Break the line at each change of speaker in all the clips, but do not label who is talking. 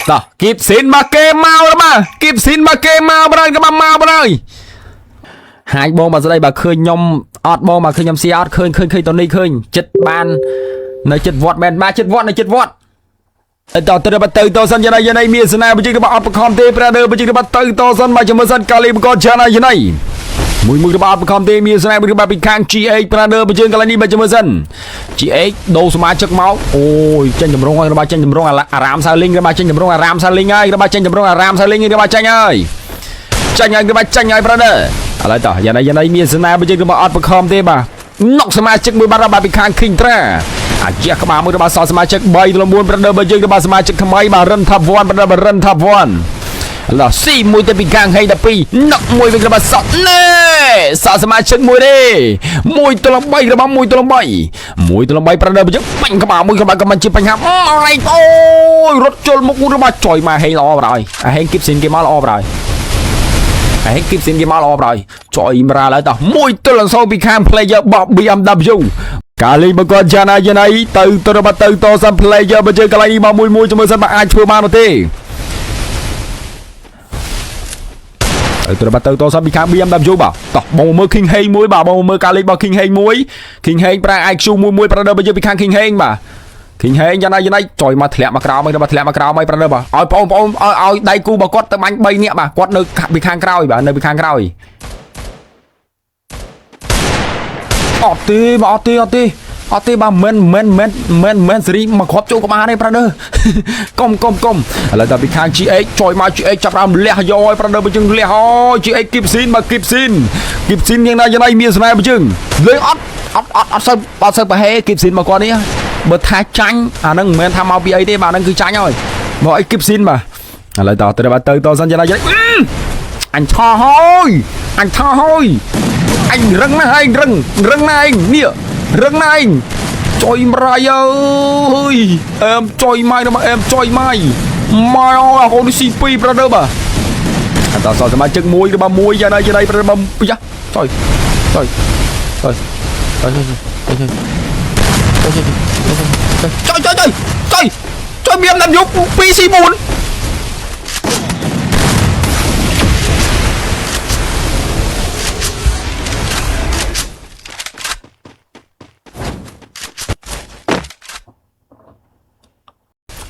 តោះគីបស៊ីនមកគេមកបាទគីបស៊ីនមកគេមកបាទក៏មកបាទហើយហាយបងបាទស្ដីបើឃើញខ្ញុំអត់បងបើឃើញខ្ញុំស៊ីអត់ឃើញឃើញឃើញតនេះឃើញចិត្តបាននៅចិត្តវត្តមែនបាទចិត្តវត្តនៅចិត្តវត្តតទៅទៅទៅសិនយ៉ាងណាយ៉ាងណាមានស្នេហ៍បជិករបស់អត់បខំទេប្រាដឺបជិករបស់ទៅតសិនមកជាមួយសិនកាលីបកចាណាយ៉ាងណាមួយមួយរបស់អត់បខំទេមានស្នេហ៍បជិករបស់ពីខាង GH ប្រាដឺបជិកកន្លែងនេះមកជាមួយសិន GH ដូរសមាជិកមកអូយចេញចម្រងហើយរបស់ចេញចម្រងអារាមសៅលីងរបស់ចេញចម្រងអារាមសៅលីងហើយរបស់ចេញចម្រងអារាមសៅលីងរបស់ចេញហើយចេញហើយរបស់ចេញហើយប្រាដឺឥឡូវតោះយ៉ាងណាយ៉ាងណាមានស្នេហ៍បជិករបស់អត់បខំទេបាទណុកសមាជិកមួយបាត់របស់ពីខាង King Tra អាយះក្បាលមួយរបស់សសមាជិក3ទៅ4ប្រដៅបើយើងរបស់សមាជិកថ្មីបាទរិនថាប់1ប្រដៅបើរិនថាប់1ឡោះស៊ីមួយទៅពីខាងហេ12ណុកមួយវិញរបស់សណែសសមាជិកមួយទេ1ទៅ3របស់1ទៅ3 1ទៅ3ប្រដៅបើយើងបាញ់ក្បាលមួយក្បាលក៏មិនជាបញ្ហាមកឡៃអូយរត់ជុលមុខរបស់ចុយមកហេងល្អបណ្ដោយអាហេងគីបស៊ីនគេមកល្អបណ្ដោយអាហេងគីបស៊ីនគេមកល្អបណ្ដោយចុយមរាឡើយតោះ1ទល់0ពីខាង player បប BMW កាលីមកគាត់ចាណាយ៉ាងណៃទៅទៅរបស់ទៅតសាំ player បើជើងកន្លែងនេះមកមួយមួយជាមួយសិនមកអាចធ្វើបានទេទៅទៅរបស់ទៅតសាំពីខាង BMW បាទតោះបងមើល King Hey មួយបាទបងមើលកាលីរបស់ King Hey មួយ King Hey ប្រើ IQ មួយមួយប្រដៅបើយើងពីខាង King Hey បាទ King Hey យ៉ាងណាយ៉ាងណាចុយមកធ្លាក់មកក្រោមហើយមកធ្លាក់មកក្រោមហើយប្រដៅបាទឲ្យបងប្អូនឲ្យឲ្យដៃគូរបស់គាត់ទៅបាញ់3នាក់បាទគាត់នៅពីខាងក្រោយបាទនៅពីខាងក្រោយអត់ទេបាទអត់ទេអត់ទេអត់ទេបាទមិនមិនមិនមិនមិនសេរីមកគ្រាប់ចូលក្បាលទេប្រដៅកុំកុំកុំឥឡូវដល់ពីខាង GH ចុយមក GH ចាប់ដើមលះយកឲ្យប្រដៅបើជើងលះហើយ GH គីបស៊ីនមកគីបស៊ីនគីបស៊ីនយ៉ាងណាយ៉ាងណាមានស្នេហ៍បើជើងលេងអត់អត់អត់អត់សូវអត់សូវប្រហែគីបស៊ីនមកគាត់នេះបើថាចាញ់អាហ្នឹងមិនមែនថាមកពីអីទេបាទអាហ្នឹងគឺចាញ់ហើយមកអីគីបស៊ីនបាទឥឡូវតទៅបាទទៅតសិនយ៉ាងណាយ៉ាងណាអញឆោហើយអញឆោហើយអញរឹងណាស់ឯងរឹងរឹងណាស់ឯងនេះរឹងណាស់ឯងចុយមរាយអើយអែមចុយម៉ៃមកអែមចុយម៉ៃម៉ៃអូកូននេះ C2 brother បាទអត់តសមាជិកមួយរបស់មួយយ៉ាងណាយ៉ាងណា brother បាទយ៉ាចុយចុយចុយចុយចុយចុយចុយចុយចុយមានដល់យុ 2C4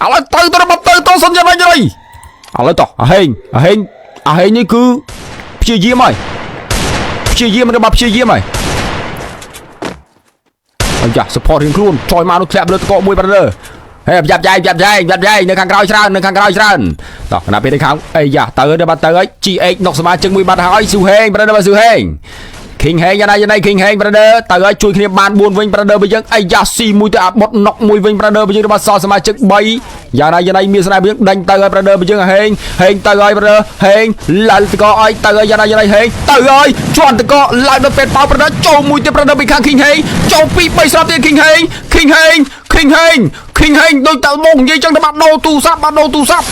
ឥឡូវទៅទៅមកទៅទៅសិនយ៉ាងណាយ៉ាងណាឥឡូវតោះអាហេងអាហេងអាហេងនេះគឺព្យាយាមហើយព្យាយាមរបស់ព្យាយាមហើយអាយ៉ា support រៀងខ្លួនចយមកនោះធ្លាក់លើតកមួយ brother ហេយ៉ាប់យ៉ៃយ៉ាប់យ៉ៃយ៉ាប់យ៉ៃនៅខាងក្រោយច្រើននៅខាងក្រោយច្រើនតោះខណៈពេលនេះខាងអីយ៉ាទៅទៅបាត់ទៅហើយ GH ណុកសមាជិកមួយបាត់ហើយស៊ូហេង brother បាទស៊ូហេង King ហេងយ៉ាងណាយ៉ាងណា King ហេង brother ទៅឲ្យជួយគ្នាបាន4វិញ brother បើយើងអីយ៉ាស៊ីមួយទៅអាបុតណុកមួយវិញ brother បើយើងរបស់សសមាជិក3យ៉ាងណាយ៉ាងណាមានស្នេហ៍យើងដេញទៅឲ្យ brother បើយើងហេងហេងទៅឲ្យ brother ហេងឡើងតកឲ្យទៅឲ្យយ៉ាងណាយ៉ាងណាហេងទៅឲ្យជន់តកឡើងដល់ពេទ្យប៉ោ brother ចូលមួយទៀត brother ពីខាង King ហេងចូល2 3ស្រាប់ទៀត King ហេង King ហេង King ហេង King ហេងដូចតបងនិយាយចឹងទៅបាត់ដូរទូរស័ព្ទបាត់ដូរទូរស័ព្ទ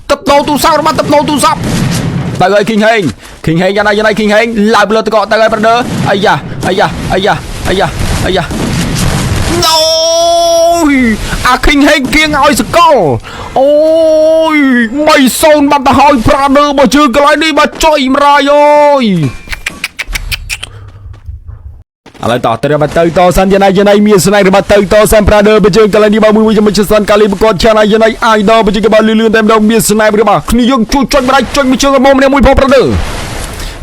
ទឹកដូរទូរស័ព្ទរបស់ទឹកដូរទូរស័ព្ទទៅឲ្យ King ហេង King ហេងយ៉ាងណាយ៉ាងណា King ហេងឡើងលើតកទៅឲ្យ brother អាយ៉ាអាយ៉ាអាយ៉ាអាយ៉ាអាយ៉ាអូយអា King ហេងគៀងឲ្យសកលអូយ3-0បាត់ទៅហើយ brother បើជឿកន្លែងនេះបើចុយមរាយអើយឥឡូវតោះទៅមកទៅតសិនយ៉ាងណាយ៉ាងណាមានស្នេហ៍របស់ទៅតសិន brother បើជើងកន្លែងនេះបើមួយមួយជាមួយសិនកាលីបកតឆាណាយ៉ាងណាអាយដល់បើជើងក៏បើលឿនលឿនតែម្ដងមានស្នេហ៍របស់គ្នាយើងជួយចុចម្ដាយចុចមួយជើងរបស់ម្នាក់មួយផង brother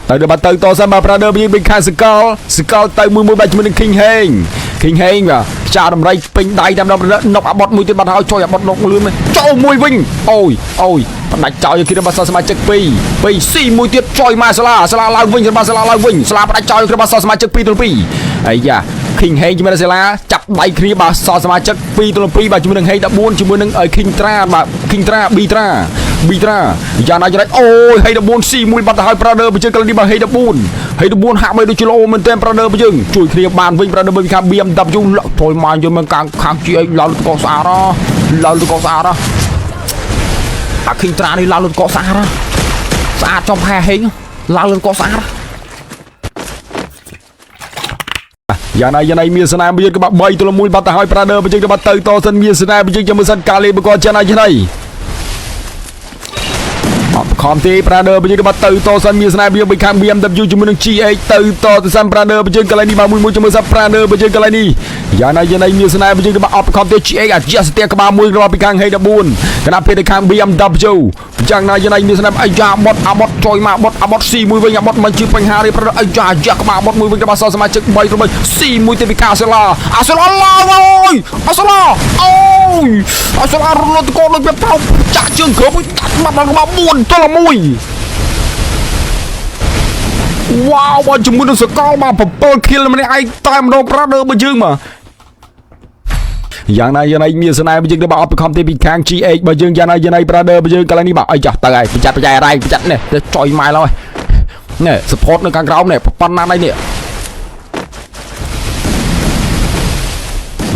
ទៅដល់បាត់ទៅតសិនបាទ brother យើងវិញខាងសកលសកលទៅមួយមួយបាទជាមួយនឹង King Heng King Heng បាទខ្ចាដំរីពេញដៃតែម្ដង brother ណុកអាបត់មួយទៀតបាត់ហើយចុយអាបត់ណុកលឿនមែនចូលមួយវិញអូយអូយផ្ដាច់ចោលយកគេរបស់សមាជិក2 2ស៊ីមួយទៀតចុយមកសាឡាសាឡាឡើងវិញរបស់សាឡាឡើងវិញសាឡាផ្ដាច់ចោលយករបស់សមាជិក2ទល់2អាយ៉ា King Heng ជាមួយនឹងសាឡាចាប់ដៃគ្នាបាទសសមាជិក2ទល់2បាទជាមួយនឹង Heng 14ជាមួយនឹង King Tra បាទ King Tra B Tra ប៊ីត្រាយ៉ាងណាយ៉ាងណាអូយហេ14ស៊ីមួយបាត់ទៅហើយ brother បើជើងកលនេះបាទហេ14ហេ14ហាក់បីដូចជាលោមែនទែន brother បើជើងជួយគ្នាបានវិញ brother បើខាង BMW លក់ថយមកយកមកខាងខាង GH ឡើងលកស្អាតឡើងលកស្អាតអា King Tra នេះឡើងលកស្អាតស្អាតចំផែហេងឡើងលកស្អាតយ៉ាងណាយ៉ាងណាមានស្នេហ៍មួយក្បាប់3ទល់1បាត់ទៅហើយ brother បើជើងក្បាប់ទៅតសិនមានស្នេហ៍បើជើងចាំមើលសិនកាលីបកយ៉ាងណាយ៉ាងណា អត់ខំទេ brother បើយើងក៏ទៅតសិនមានស្នេហ៍វាពីខាង BMW ជាមួយនឹង GH ទៅតទៅសិន brother បើយើងកន្លែងនេះបាទមួយមួយជាមួយសិន brother បើយើងកន្លែងនេះយ៉ាងណាយ៉ាងណាមានស្នេហ៍បើយើងក៏អត់ខំទេ GH អាជាស្ទះក្បាលមួយរបស់ពីខាង H14 គណៈពេលទៅខាង BMW យ៉ាងណាយ៉ាងណាមានស្នេហ៍អាយ៉ាបត់អាបត់ចុយមកបត់អាបត់ស៊ីមួយវិញអាបត់មិនជាបញ្ហាទេ brother អាយ៉ាអាយ៉ាក្បាលបត់មួយវិញរបស់សសមាជិក3ទៅ3ស៊ីមួយទៅពីខាងអាសាឡាអាសាឡាឡើយអាសាឡាអូយអាសាឡារលត់កោដូចវាប្រោចាក់ជើងគ្របដាច់មកដល់ក្បាល4ទល់1វ៉ាវបាទជាមួយនឹងសកលបាទ7 kill ម្នាក់ឯងតែម្ដង brother បើយើងមកយ៉ាងណាយ៉ាងណាមានស្នេហ៍បើយើងទៅបាទអត់ពីខំទេពីខាង GH បើយើងយ៉ាងណាយ៉ាងណា brother បើយើងកន្លែងនេះបាទអីចាស់ទៅហើយប្រចាត់ប្រចៃអរ៉ៃប្រចាត់នេះទៅចុយម៉ែឡើយនេះ support នៅខាងក្រោមនេះប៉ុណ្ណានេះ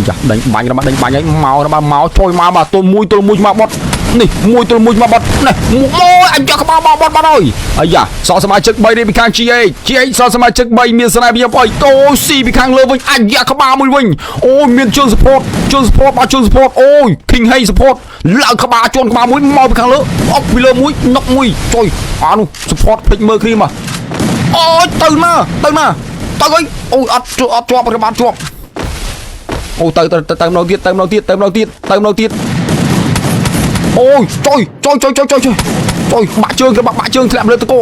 ចាស់ដេញបាញ់របស់ដេញបាញ់ហើយមករបស់មកចុយមកបាទទល់មួយទល់មួយមកបត់នេះមួយទល់មួយមកបត់នេះមួយអញយកក្បាលមកបត់បាត់ហើយអាយ៉ាសល់សមាជិក3នេះពីខាង GH GH សល់សមាជិក3មានស្នេហ៍វាអុយតូស៊ីពីខាងលើវិញអញយកក្បាលមួយវិញអូយមានជើង support ជើង support បាទជើង support អូយ King Hey support ឡើងក្បាលជន់ក្បាលមួយមកពីខាងលើអុកពីលើមួយណុកមួយចុយអានោះ support ភ្លេចមើលគ្នាមកអូយទៅណាទៅណាទៅអីអូយអត់អត់ជាប់ក្បាលជាប់អូទៅទៅទៅម្ដងទៀតទៅម្ដងទៀតទៅម្ដងទៀតទៅម្ដងទៀតអូយចុយចុយចុយចុយចុយចុយបាក់ជើងទៅបាក់ជើងធ្លាក់លើតកោ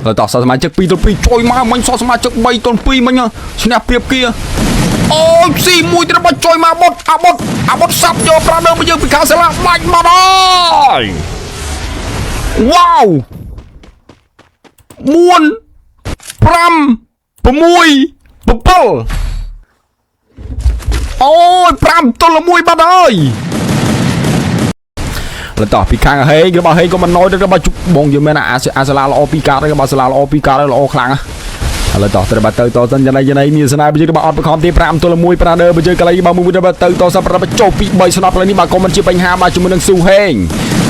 ហើយតោះសសមាជិក2ទល់2ចុយមកមិញសសមាជិក3ទល់2មិញឈ្នះព្រៀបគៀអូយស៊ីមួយទៅបាចុយមកបុតអាបុតអាបុតសាប់យកប្រាដើមមកយើងពីខាងសាឡាបាច់មកដល់វ៉ាវ4 5 6 7អូយ5ទល់1បាត់ហើយលតោះពីខាងហេងរបស់ហេងក៏មិនណយទៅរបស់បងយល់មែនអាអាសាឡាល្អពីរកាតរបស់សាឡាល្អពីរកាតល្អខ្លាំងឥឡូវតោះត្រូវបាត់ទៅតសិនយ៉ាងណាយ៉ាងណាមានស្នេហ៍បើយើងរបស់អត់ប្រខំទេ5ទល់1ប្រាដឺបើយើងកន្លែងបើមួយទៅទៅតសិនប្របញ្ចុះពី3ស្នប់កន្លែងនេះបាទក៏មិនជាបញ្ហាបាទជាមួយនឹងស៊ូហេង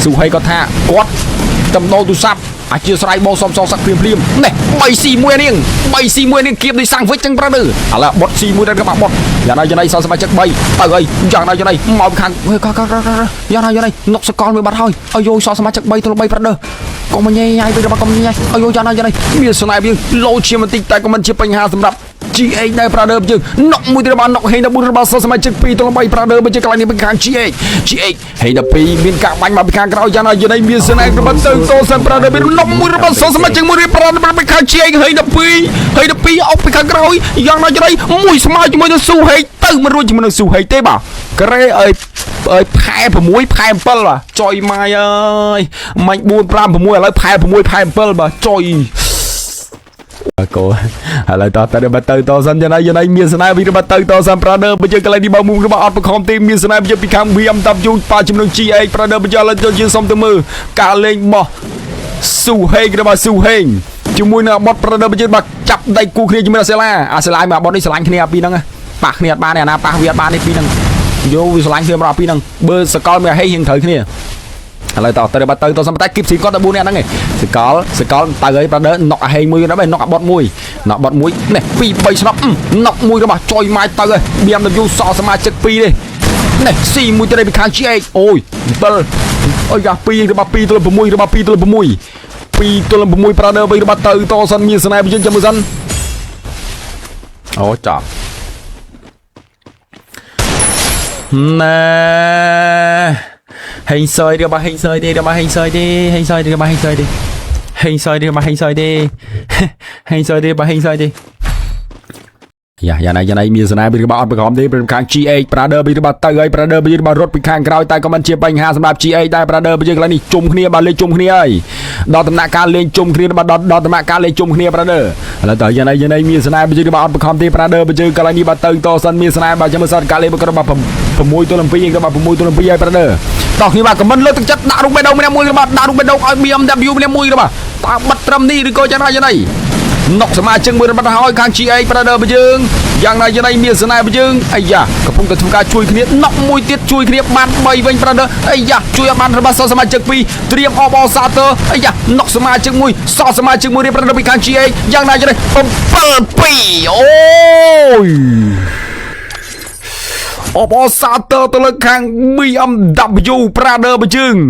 ស៊ូហេងគាត់ថាគាត់តំណោទូរស័ព្ទអធិស្ឋានបងសំសងសឹកភ្លាមភ្លាមនេះ3ស៊ី1នាង3ស៊ី1នាងគៀបដូចសាំងវិចចឹង brother ឥឡូវបុតស៊ី1ដល់ក្បាបុតយ៉ាងណាយ៉ាងណាសល់សមាជិក3ទៅអីយ៉ាងណាយ៉ាងណាមកខាងយ៉ាងណាយ៉ាងណានុកសកលមួយបាត់ហើយអាយយសល់សមាជិក3ទល់3 brother កុំញ៉ៃញ៉ៃវិញរបស់កុំញ៉ៃអាយយ៉ាងណាយ៉ាងណាមានស្នេហ៍យើងលោជាមួយបន្តិចតែក៏មិនជាបញ្ហាសម្រាប់ GH ដែរ brother យើងណុកមួយទៀតរបស់ណុកហេង14របស់សមាជិក2ទល់3 brother បើជាកន្លែងនេះពីខាង GH GH ហេង12មានការបាញ់មកពីខាងក្រោយយ៉ាងណាយ៉ាងណាមានស្នេហ៍របស់ទៅតសិន brother មានណុកមួយរបស់សមាជិកមួយរៀប brother ពីខាង GH ហេង12ហេង12អុកពីខាងក្រោយយ៉ាងណាយ៉ាងណាមួយស្មើជាមួយនឹងស៊ូហេងទៅមិនរួចជាមួយនឹងស៊ូហេងទេបាទក្រេអើយអើយផែ6ផែ7បាទចុយម៉ាយអើយមាញ់4 5 6ឥឡូវផែ6ផែ7បាទចុយកោឥឡូវតោះតើបើទៅតសិនយ៉ាងណាយ៉ាងណាមានស្នេហ៍វិញបើទៅតសិន brother បើយើងកន្លែងនេះបើមុំរបស់អត់ប្រខំទេមានស្នេហ៍យើងពីខាង BMW ប៉ាជំនួស GH brother បើយើងឥឡូវយើងសុំទៅមើលការលេងរបស់ស៊ូហេងរបស់ស៊ូហេងជាមួយនឹងបត brother បើយើងបាទចាប់ដៃគូគ្នាជាមួយអាសេឡាអាសេឡាមកបតនេះស្រឡាញ់គ្នាអាពីរហ្នឹងប៉ះគ្នាអត់បានទេអាណាប៉ះវាអត់បានទេពីរហ្នឹងយកវាស្រឡាញ់គ្នាមកដល់ពីរហ្នឹងបើសកលមានហេងត្រូវគ្នាឥឡូវតទៅបាត់ទៅទៅសំតែគីបស៊ីគាត់តែ4នាក់ហ្នឹងឯងសកលសកលទៅហើយ brother ណុកអាហេងមួយដល់ណុកអាបត់មួយណុកបត់មួយនេះ2 3ស្នប់ណុកមួយរបស់ចុយម៉ាយទៅហើយ BMW សល់សមាជិក2ទេនេះស៊ីមួយទៅពីខាង GH អូយ7អូយយ៉ា2របស់2ទល់6របស់2ទល់6 2ទល់6 brother វិញរបស់ទៅតសិនមានស្នេហ៍យើងចាំមើលសិនអូចាប់ណែហេងសយរបស់ហេងសយទេរបស់ហេងសយទេហេងសយទេរបស់ហេងសយទេហេងសយទេរបស់ហេងសយទេហេងសយទេរបស់ហេងសយទេយ៉ាយ៉ាងណាយ៉ាងណាមានស្នេហ៍ពីរបស់អត់ប្រកំទេពីខាង GH brother ពីរបស់ទៅហើយ brother ពីរបស់រត់ពីខាងក្រោយតែក៏មិនជាបញ្ហាសម្រាប់ GH ដែរ brother ពីយើងកន្លែងនេះជុំគ្នាបាទលេងជុំគ្នាហើយដល់ដំណាក់កាលលេងជុំគ្នាបាទដល់ដល់ដំណាក់កាលលេងជុំគ្នា brother ឥឡូវតើយ៉ាងណាយ៉ាងណាមានស្នេហ៍ពីយើងរបស់អត់ប្រកំទេ brother ពីយើងកន្លែងនេះបាទទៅតសិនមានស្នេហ៍បាទចាំមើលសិនកាលលេងរបស់បាទ6ទល់7យើងបាទ6ទល់7ហើយ brother តោះគ្នាបាទខមមិនលើកទឹកចិត្តដាក់រូបបេះដូងម្នាក់មួយបាទដាក់រូបបេះដូងឲ្យ BMW ម្នាក់មួយបាទតើបិទត្រឹមនេះឬក៏យ៉ាងណាយ៉ាងណាណុកសមាជិកមួយរបស់ហើយខាង GA brother របស់យើងយ៉ាងណាយ៉ាងណាមានស្នេហ៍របស់យើងអាយ៉ាកំពុងតែធ្វើការជួយគ្នាណុកមួយទៀតជួយគ្នាបាន3វិញ brother អាយ៉ាជួយឲ្យបានរបស់សសមាជិក2ត្រៀមអបអសាទរអាយ៉ាណុកសមាជិកមួយសសមាជិកមួយរៀប brother ពីខាង GA យ៉ាងណាយ៉ាងណា7 2អូយ អបអរសាទរទៅលើខាង BMW Brother បើជើង។